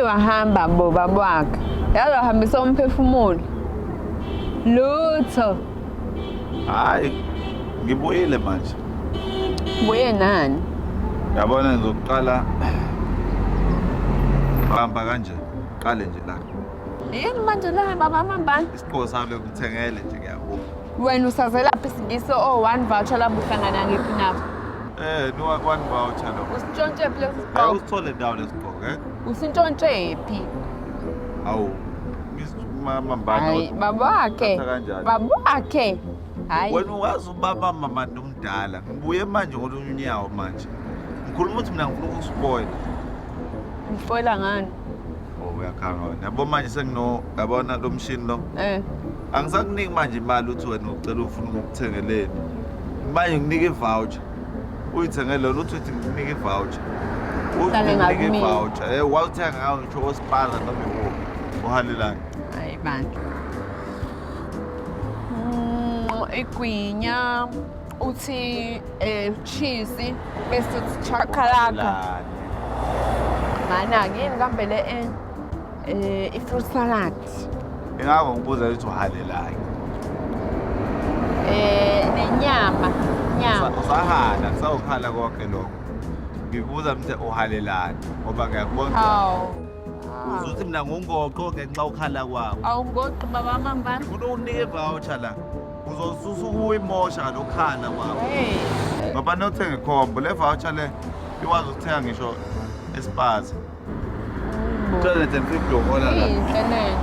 wahamba bo baba wakhe. Yazi wahambisa umphefumulo. Lutho. Hayi, ngibuyile manje. Buye nani? Yabona ngizoqala bamba kanje. Qale nje la. Yini manje la baba mambani? Isigqoko sami ngikuthengele nje ngiyakupha. Wena usazelaphi isingisi o one voucher lapho uhlangana ngiphi nabo? Eh, no one voucher lo. Usintshontshe phi lesi Hayi sigqoko? usithole ndawo lesigqoko, eh? Usintshontshe phi? Awu. Mambana. Hayi, baba wakhe. Uthatha kanjani? Baba wakhe. Hayi. Wena uwazi ubaba mama nomdala. Ngibuye manje ngolunye unyawo manje. Ngikhuluma ukuthi mina ngifuna ukuspoila. Ngispoila ngani? Oh uyakhanga wena. Yabo manje sengino yabona lo mshini lo. Eh. Angisakuniki manje imali uthi wena ucela ufuna ukukuthengeleni. Manje nginika i-voucher. Uyithengele lona uthi uthi ngikunike i-voucher. Uthi Uhlale ngikunike ngakumina. i-voucher. Eh wawuthenga ngayo ngisho ospaza noma ikuphi. Uhalelani? Hayi bandla. Igwinya uthi cheese bese uthi chakalaka. Uhalelani? Mana yini kambe le i-fruit salad. Ingakho ngibuza ukuthi uhalelani. Nenyama, nyama. Usahala, kusawukhala konke lokho. Ngikubuza mthe uhalelani ngoba ngiyakubona. Hawu. Uzuthi mina ngungoqo ngenxa ukhala kwawo. Awungoqi baba mambana. Ngifuna ukunike i-voucher la. Uzosusa ukuyimosha lokhala kwakho. Hey. Ngoba nothenga ikhombo le voucher le ikwazi ukuthenga ngisho espaza. 250 uhola la. Inhle le.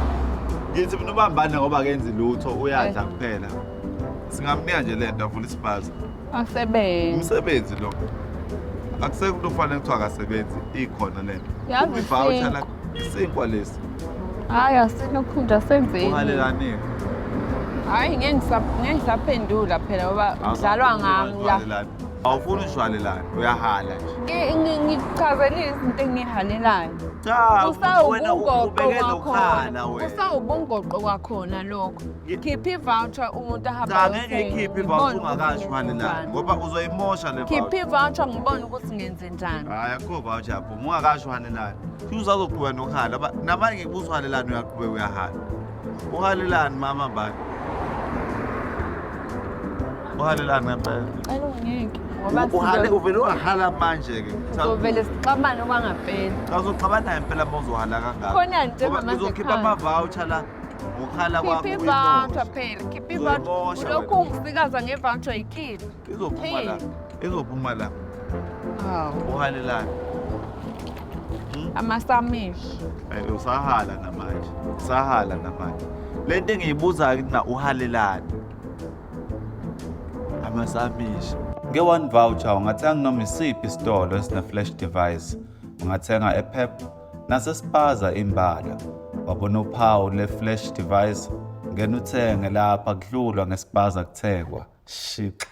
Ngithi mina ubambane ngoba akenzi lutho uyadla kuphela. Singamnika nje lento avule ispaza. Asebenze. Umsebenzi lo. Akusekho umuntu ofanele kuthiwa akasebenzi ikhona lento. Yazi I-voucher la isinkwa. isinkwa lesi. Hayi asinokhunja senzeni. Uhalelani? Hayi ngeke ngisaphendula phela ngoba kudlalwa ngami la. Awufuni ushwalelani, uyahala nje. Ngikuchazele izinto engiyihalelayo. Cha, wena Kusawubungoqo ubheke kwakhona. nokhala wena. Kusawubungoqo kwakhona lokho. Khipha i-voucher umuntu ahamba Cha, ngeke ayothenga, ikhiphe ngibone i-voucher ukuthi ungakashwalelani ngenzenjani. ngoba uzoyimosha le Khipha voucher. i-voucher ngibone ukuthi ngenze njani. Hayi akukho voucher apho, ungakashwalelani. Usazoqhubeka nokhala, namanje ngikubuza uhalelani uyaqhubeka uyahala. Uhalelani mama bani? Uhalelani ngempela? Cela ungeke ngoba Uhale uvele uyahala manje ke. sizovele sixabane okwangempela. Cha uzoxabana ngempela uma uzohala kangaka. Khona nje Ngoba mama ngizokhipha sekhaya. ama-voucher la ngokhala kwakho Khipha i-voucher uyimoshe. phela, khipha i-voucher. Uzoyimosha Ulokhu wena. ungisikaza nge-voucher ikhiphe. Izophuma la. Izophuma la. Hawu. Uhalelani? Amasamishi. Hayi usahala namanje. Usahala namanje. Le nto engiyibuzayo ukuthi na uhalelani? Amasamishi. Nge-one voucher ungathenga noma isiphi isitolo esine-flash device. Ungathenga ePep nasespaza imbala. Wabona uphawu le-flash device, ngena uthenge lapha kudlulwa ngespaza kuthengwa. Shixa.